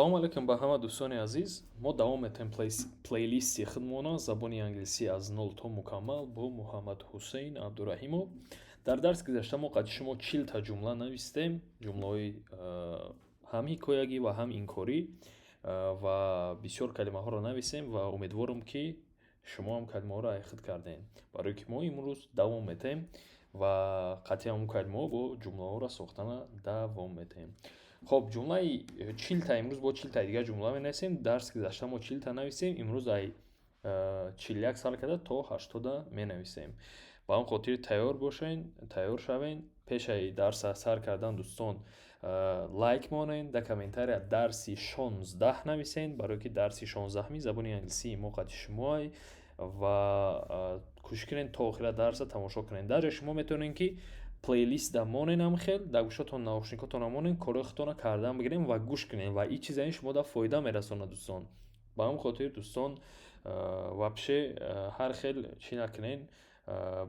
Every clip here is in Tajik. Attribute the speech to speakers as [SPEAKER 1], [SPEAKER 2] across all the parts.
[SPEAKER 1] Салому алайкум ба ҳама дӯстони азиз. Мо давом метаҳем плейлисти худмона «Забони англисӣ аз нол то мукаммал» бо Муҳаммад Ҳусейн Абдураҳимов. Дар дарси гузашта мо қадри шумо 40-та ҷумла навистем, ҷумлаҳои ҳам ҳикоягӣ ва ҳам инкорӣ, ва бисёр калимаҳоро нависем ва умедворам, ки шумо ҳам калимаҳоро айхуд кардем, барое ки мо имрӯз давом метаҳем ва қатъи ҳамон калимаҳо бо ҷумлаҳоро сохтана давом метаҳем. Хоб, ҷумлаи 40-та, имрӯз бо 40-таи дигар ҷумла менависем. Дарси гузашта мо 40-та нависем, имрӯз ай 41 сар карда то 80-а менависем. Ба он хотир тайёр бошен, тайёр шавен. Пешаи дарса сар кардан, дӯстон, лайк монен, дар комментария «дарси 16» нависен, барое ки дарси 16-ҳами забони англисии мо қадри шумоай, ва кӯшиш кунед, то охира дарса тамошо кунед. Даже шумо метавонед, ки плейлист да монен, ам хел дар гӯшотон наушникотона монен, корои худтона кардан бигирем ва гӯш кунем, ва ин чиза ин шумо да фоида мерасонад, дӯстон. Ба ҳамин хотир, дӯстон, вообще ҳар хел чӣ накунен,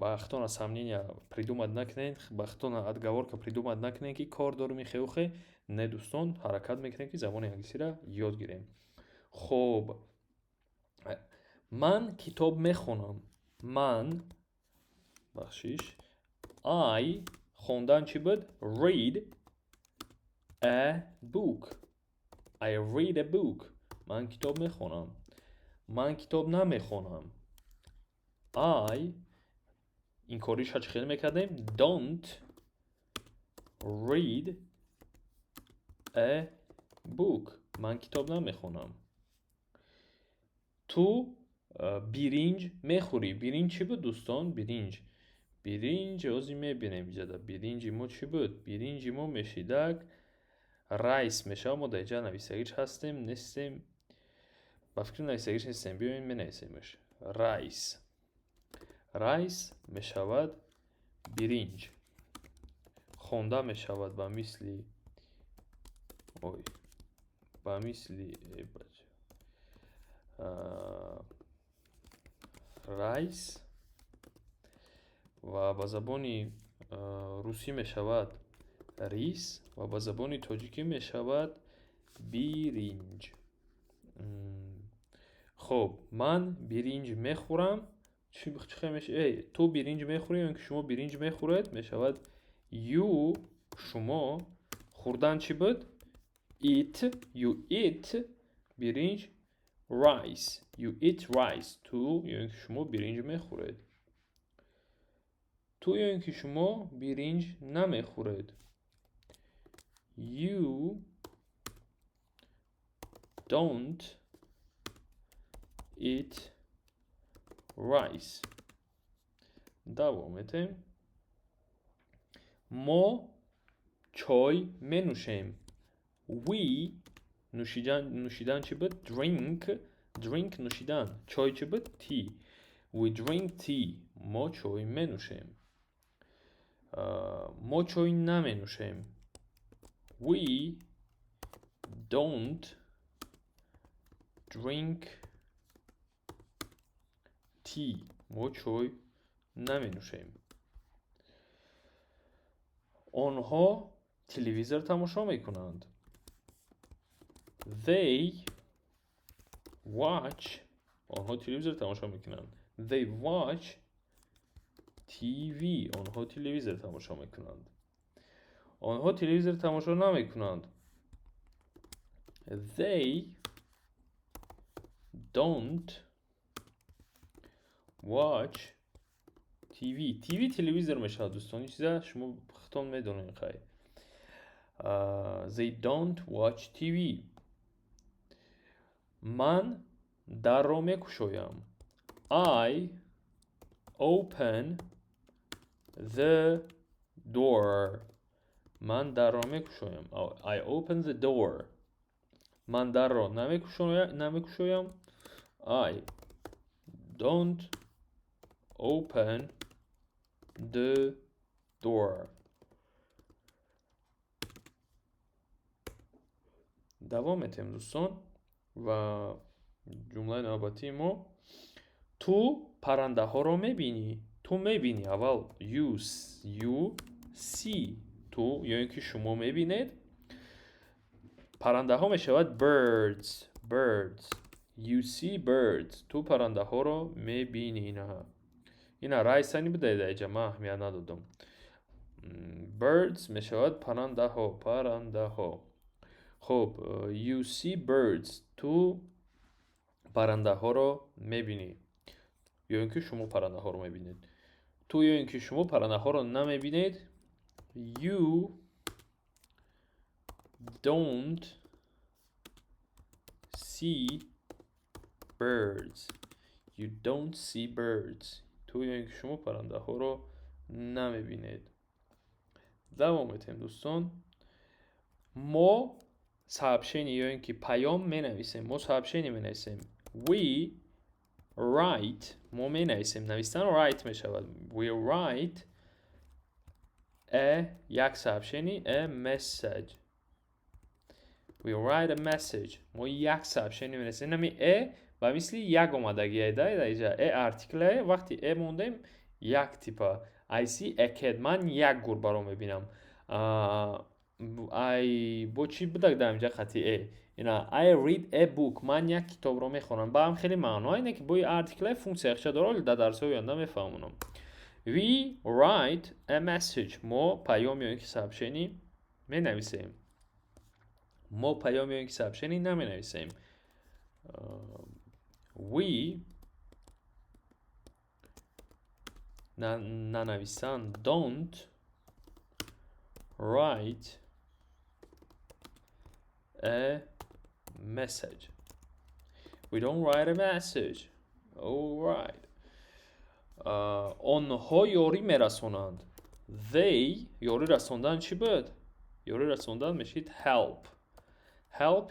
[SPEAKER 1] ба худтона сомнения придумать накунед, ба худтона отговорка придумать накунед, ки кор дорем, хеухе. Не, дӯстон, ҳаракат мекунем, ки забони англисиро ёд гирем. Хоб, ман китоб мехонам. Ман, бахшиш, I, хондан чӣ буд? Read a book. I read a book. Ман китоб мехонам. Ман китоб намехонам. I, инкориша чӣ хел мекардем? Don't read a book. Ман китоб намехонам. Ту биринҷ мехӯрӣ. Биринҷ чӣ буд, дӯстон? Биринҷ, биринҷ, ҳозир мебинем иҷода. Биринҷи мо чӣ буд? Биринҷи мо мешидак rice мешавад. Мо дар инҷа нависагиш ҳастем, нестем? Ба фикри нависагиш нестем. Биёем, менависемш. Rice, rice мешавад биринҷ. Хонда мешавад ба мисли, ой, ба мисли rice ва ба забони русӣ мешавад рис ва ба забони тоҷикӣ мешавад биринҷ. Хоб, ман биринҷ мехӯрам. Чӣ ту биринҷ мехӯрӣ ё ин ки шумо биринҷ мехӯред? Мешавад you, шумо, хӯрдан чӣ буд? Eat. You eat биринҷ, rice. You eat rice. Ту ё ин ки шумо биринҷ мехӯред. Ту ё ин ки шумо биринҷ намехӯред. You don't eat rice. Давом метаҳем. Мо чой менӯшем. We, нӯшидан чӣ буд? Drink. Drink, нӯшидан. Чой чӣ буд? Tea. We drink tea. Мо чой менӯшем. Мо чой наменӯшем. We don't drink tea. Мо чой наменӯшем. Онҳо телевизор тамошо мекунанд. They watch, онҳо телевизор тамошо мекунанд. They watch TV. Онҳо телевизор тамошо мекунанд. Онҳо телевизор тамошо намекунанд. They don't watch TV. TV, телевизор мешавад, дӯстон. Ин чиза шумо худтон медонед, хай. They don't watch TV. Ман дарро мекушоям. I open the door. Ман дарро мекушоям. I open the door. Ман дарро намекушоям. I don't open the door. Давом метаҳем, дӯстон, ва ҷумлаи навбатии мо: ту паррандаҳоро мебинӣ. Ту мебинӣ, аввал you, you see, ту ё ин ки шумо мебинед. Паррандаҳо мешавад birds, birds. You see birds. Ту паррандаҳоро мебинӣ. Инаҳа. Ина райсани буда даиҷа, ман аҳамият надодам. Birds мешавад паррандаҳо, паррандаҳо. Хуб, you see birds. Ту паррандаҳоро мебинӣ. Ё ин ки шумо паррандаҳоро мебинед. Ту ё ин ки шумо паррандаҳоро намебинед. You don't see birds. You don't see birds. Ту ё ин ки шумо паррандаҳоро намебинед. Давом метаҳем, дӯстон. Мо сообщение ё ин ки паём менависем. Мо сообщение менависем. We write. Мо менависем. Навистан write мешавад. We write a як сообщение, a message. We write a message. Мо як сообщение менависем. Нами a ба мисли як омадагие да даиҷа. A артикле, вақти a мондем, як типа. I see a cat. Ман як гурбаро мебинам. I бо чӣ будак дар инҷа хати a? Ина I read a book. Ман як китобро мехонам. Ба ҳам хеле маъно ине ки бои артикле функсия яхча дора, дар дарсҳои оянда мефаҳмонам. We write a message. Мо паём ё ин ки сообщение менависем. Мо паём ё ин ки сообщение наменависем. We нанависан don't write a message. We don't write a message. All right. Онҳо ёрӣ мерасонанд. They ёрӣ расондан чӣ буд? Ёрӣ расондан мешид help. Help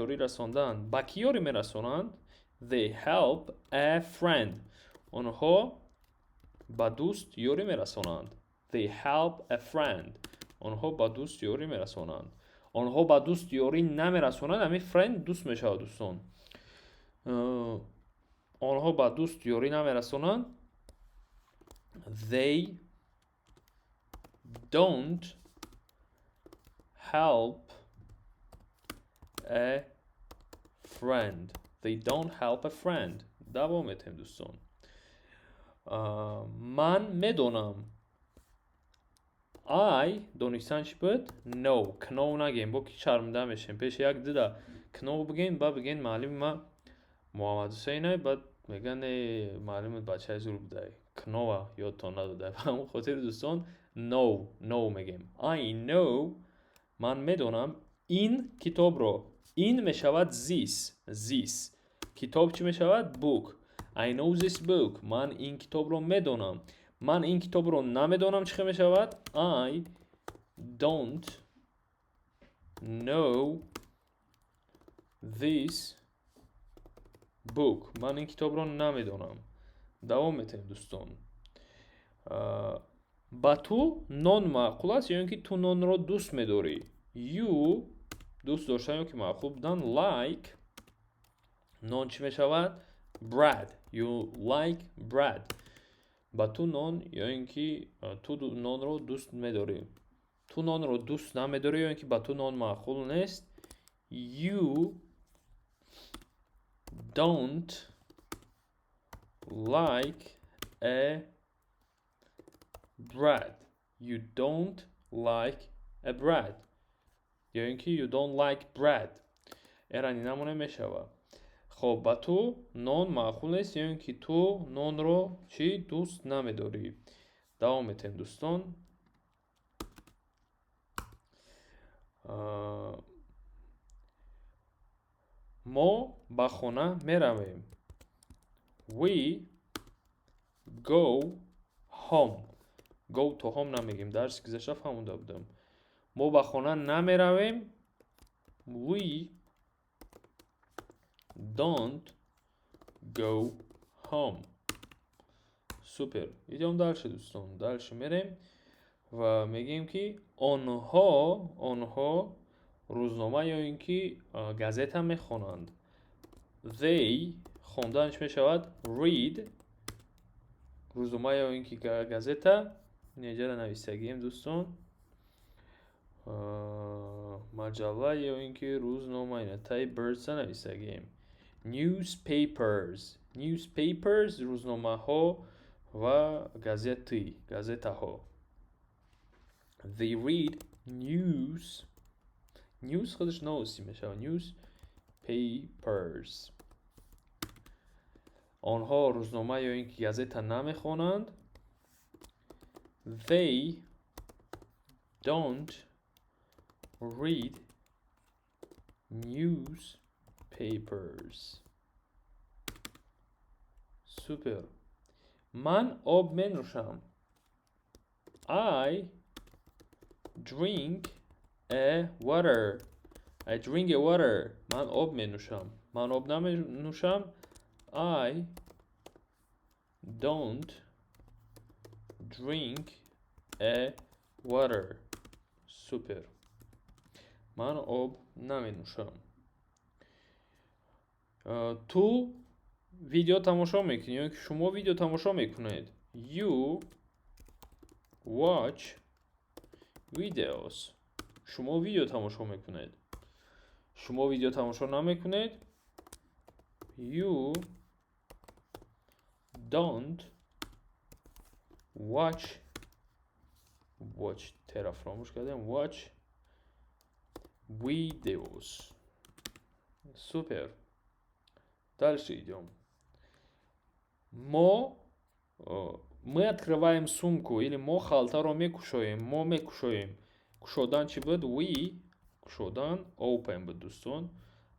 [SPEAKER 1] ёрӣ расондан. Ба кӣ ёрӣ мерасонанд? They help a friend. Онҳо ба дӯст ёрӣ мерасонанд. They help a friend. Онҳо ба дӯст ёрӣ мерасонанд. Онҳо ба дӯст ёрӣ намерасонанд. Ҳамин friend дӯст мешавад, дӯстон. Онҳо ба дӯст ёрӣ намерасонанд. They don't help a friend. They don't help a friend. Давом метаҳем, дӯстон. Ман медонам. I донистан чӣ буд? Know. Know нагем, бо ки шармда мешем. Пеши як дида know бигем, ба бигем муаллими ма Муҳаммад Ҳусейне, баъд мегӯянд э муаллимат бачаи зур будай. Know-а ёдтон надодай. Ба ҳамон хотир, дӯстон, know, know мегем. I know, ман медонам ин китобро. Ин мешавад this, this. Китоб чӣ мешавад? Book. I know this book. Ман ин китобро медонам. Ман ин китобро намедонам чӣ хел мешавад? I don't know this book. Ман ин китобро намедонам. Давом метаҳем, дӯстон. Ба ту нон маъқул аст ё ин ки ту нонро дӯст медорӣ? You дӯст доштан ё ки маъқул будан, like нон чӣ мешавад? Bread. You like bread. Ба ту нон ё ин ки ту нонро дӯст медорӣ. Ту нонро дӯст намедорӣ ё ин ки ба ту нон маъқул нест. You don't like a bread. You don't like a bread. Ё ин ки you don't like bread. Эрани намона мешавад. Хоб, ба ту нон маъқул нест ё ин ки ту нонро чӣ дӯст намедорӣ. Давом метаҳем, дӯстон. Мо ба хона меравем. We go home. Go to home намегем. Дарси гузашта фаҳмонда будам. Мо ба хона намеравем. We don't go home. Супер. Идем дальше, дӯстон. Дальше мерем ва мегӯем ки онҳо рӯзнома ё ин ки газета мехонанд. They хондан чӣ мешавад? Read рӯзнома ё ин ки газета. Неҷара нависагием, дӯстон. Маҷалла ё ин ки рӯзнома, ина таи birds нависагем. Newspapers. Newspapers, рӯзномаҳо ва газеты, газетаҳо. They read news. News худаш новости мешавад. Newspapers. Онҳо рӯзнома ё ин ки газета намехонанд. They don't read newspapers. Супер. Ман об менӯшам. I drink a water. I drink a water. Ман об менӯшам. Ман об наменӯшам. I don't drink a water. Супер. Ман об наменӯшам. Ту видео тамошо мекунӣ ё ки шумо видео тамошо мекунед. You watch videos. Шумо видео тамошо мекунед. Шумо видео тамошо намекунед. You don't watch, watch тера фаромӯш кардем, watch videos. Супер. Дальше идем. Мо, мы открываем сумку или мо халтаро мекушоем. Мо мекушоем. Кушодан чӣ буд? We, кушодан open буд, дӯстон.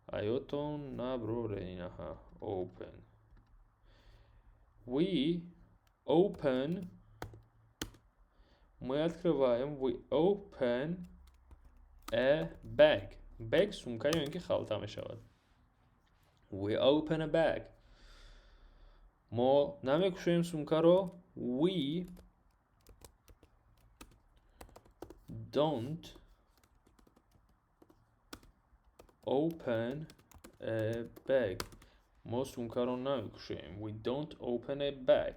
[SPEAKER 1] Аётон наброрен, инаҳа open. We open, мы открываем, we open a bag. Bag сумка ё ин ки халта мешавад. We open a bag. Мо намекушоем сумкаро. We don't open a bag. Мо сумкаро намекушоем. We don't open a bag.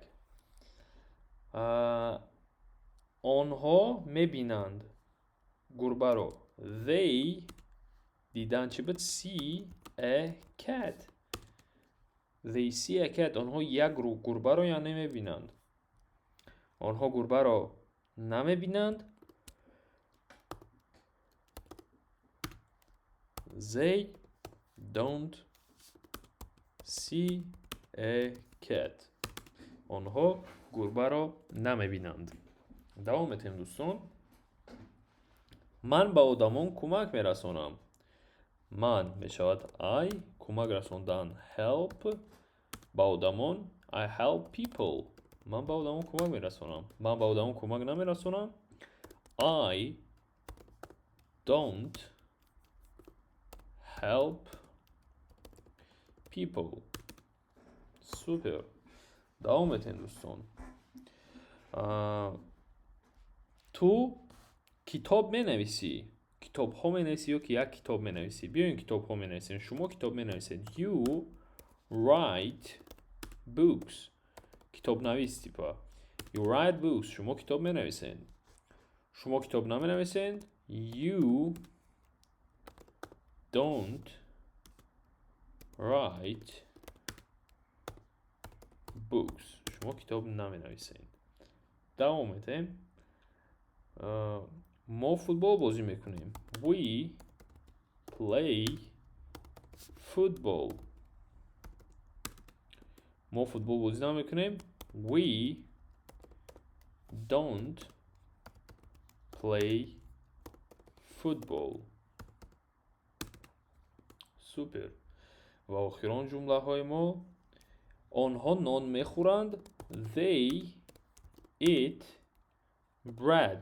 [SPEAKER 1] Онҳо мебинанд гурбаро. They, дидан чӣ буд? See a cat. They see a cat. Онҳо як гурбаро яъне мебинанд. Онҳо гурбаро намебинанд. They don't see a cat. Онҳо гурбаро намебинанд. Давом метем, дӯстон. Ман ба одамон кӯмак мерасонам. Ман мешавад I, кӯмак расондан help, ба одамон I help people. Ман ба одамон кӯмак мерасонам. Ман ба одамон кӯмак намерасонам. I don't help people. Супер. Давом метем, дӯстон. Ту китоб менависӣ. Китобҳо менависӣ ё ки як китоб менависӣ? Биёин китобҳо менависем. Шумо китоб менависед. You write books. Китобнавис типа. You write books. Шумо китоб менависед. Шумо китоб наменависед. You don't write books. Шумо китоб наменависед. Давом метем. Мо футбол бозӣ мекунем. We play football. Мо футбол бозӣ намекунем. We don't play football. Супер. Ва охирон ҷумлаҳои мо. Онҳо нон мехӯранд. They eat bread.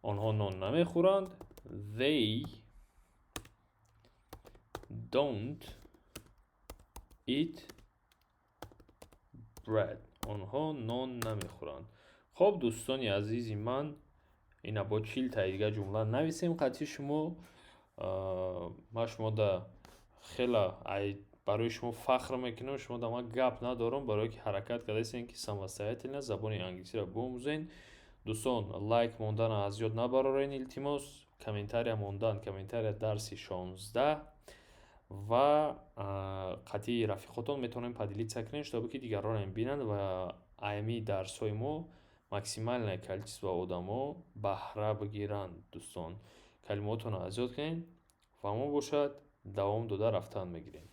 [SPEAKER 1] Онҳо нон намехӯранд. They don't eat bread. Онҳо нон намехӯранд. Хоб, дӯстони азизи ман, ина бо 40 таи дигар ҷумла нависем қатъи шумо. Ман шумо да хела барои шумо фахр мекунам, шумо да ман гап надорам, барое ки ҳаракат кардастем ки самостоятельно забони англисиро биомӯзен. Дӯстон, лайк мондан аз ёд набарорен, илтимос. Комментария мондан, комментария дарси 16 ва қатъии рафиқотон метавонем поделиться кунем, чтобы ки дигаронам бинанд ва ами дарсҳои мо максимальное количество одамо баҳра бигиранд. Дӯстон, калимотонро аз ёд кунед ва мо бошад давом дода рафтан мегирем.